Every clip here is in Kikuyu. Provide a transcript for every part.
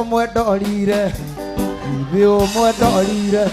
Ũmwe ndorire, githĩ ũmwe ndorire.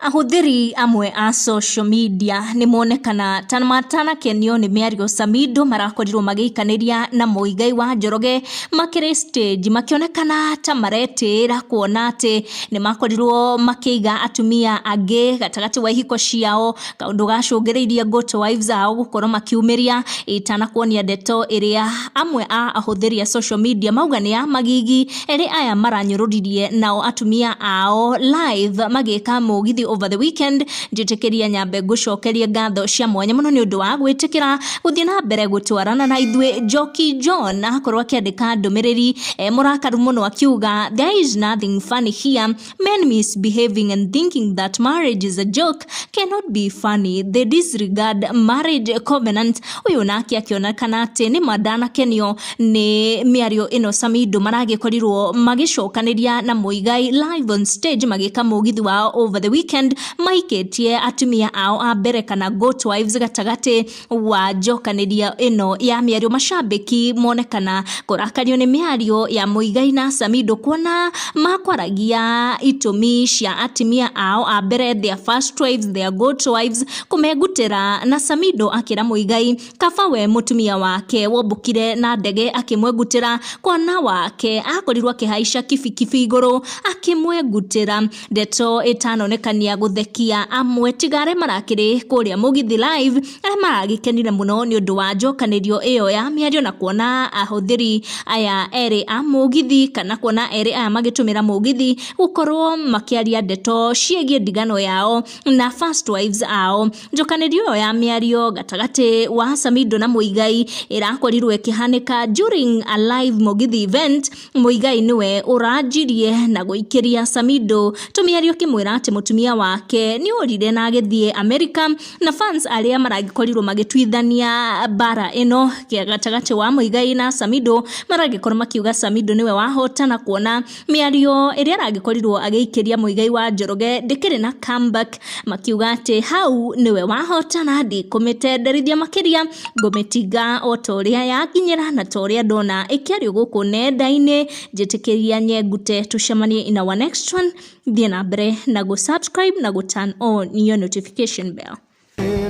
Ahũthĩri amwe a social media nĩ monekana ta matanakenio nĩ mĩario Samido marakorirwo magĩikanĩria na Muigai wa Njoroge makĩrĩ stage, makĩonekana ta maretĩĩra kuona atĩ nĩ makorirwo makĩiga atumia angĩ gatagatĩ wa ihiko ciao, kaũndũ gacũngĩrĩirie Goat Wives ao gũkorwo makiumĩria. Itanakuonia ndeto ĩrĩa amwe a ahũthĩri a social media mauga nĩ ya magigi, erĩ aya maranyũrũririe nao atumia ao live magĩka mũgithi over the weekend. Njĩtĩkĩria nyambe ngũcokerie ngatho cia mwanya mũno nĩ ũndũ wa gwĩtĩkĩra gũthiĩ na mbere gũtwarana na ithuĩ. Njoki John akorwo akĩandĩka ndũmĩrĩri e mũrakaru mũno akiuga, "There is nothing funny here. Men misbehaving and thinking that marriage is a joke cannot be funny. They disregard marriage covenant." Ũyũ nake akĩonekana atĩ nĩ ma ndanakenio nĩ mĩario ĩno Samido maragĩkorirwo magĩcokanĩria na Muigai live on stage magĩka mũgithi wao over the weekend, maikĩtie atumia ao a mbere kana goat wives gatagatĩ wa njokanĩria ĩno ya mĩario. Macambĩki monekana kũrakario nĩ mĩario ya Muigai na Samido kuona makwaragia itũmi cia atumia ao a mbere, their first wives, their goat wives, kũmengutĩra, na Samido akĩra Muigai kaba we mũtumia wake wombũkire na ndege akĩmwengutĩra, kwana wake akorirwo akĩhaica kibikibi igũrũ akĩmwengutĩra. Ndeto ĩtanonekania gũthekia amwe tiga arĩa marakĩrĩ kũrĩa mũgithi live, arĩa maragĩkenire mũno nĩ ũndũ wa njokanĩrio ĩyo ya mĩario na kuona ahũthĩri aya erĩ a mũgithi kana kuona erĩ aya magĩtũmĩra mũgithi gũkorwo makĩaria ndeto ciĩgiĩ ndigano yao na first wives ao. Njokanĩrio ĩyo ya mĩario gatagatĩ wa Samido na Muigai ĩrakorirwo ĩkĩhanĩka during a live mũgithi event. Muigai nĩwe ũranjirie na gũikĩria Samido tũmĩario akĩmwĩra atĩ mũtumia wake nĩ orire na agĩthiĩ America, na fans arĩa maragĩkorirwo magĩtuithania mbara ĩno gatagatĩ wa Muigai na Samido maragĩkorwo makiuga Samido nĩwe wahotana, kuona mĩario ĩrĩa aragĩkorirwo agĩikĩria Muigai wa Njoroge ndĩkĩrĩ na comeback, makiuga atĩ hau nĩwe wahotana. Ndikũmĩtenderithia makĩria, ngũmĩtiga o ta ũrĩa yakinyĩra na ta ũrĩa ndona ĩkĩario gũkũ nenda-inĩ. Njĩtĩkĩria nyengute, tũcemanie in our next one. Thiĩ na mbere na gũ subscribe na gũ turn on your notification bell.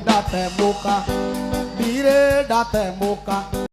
Ndatemũka, ndirĩ ndatemũka.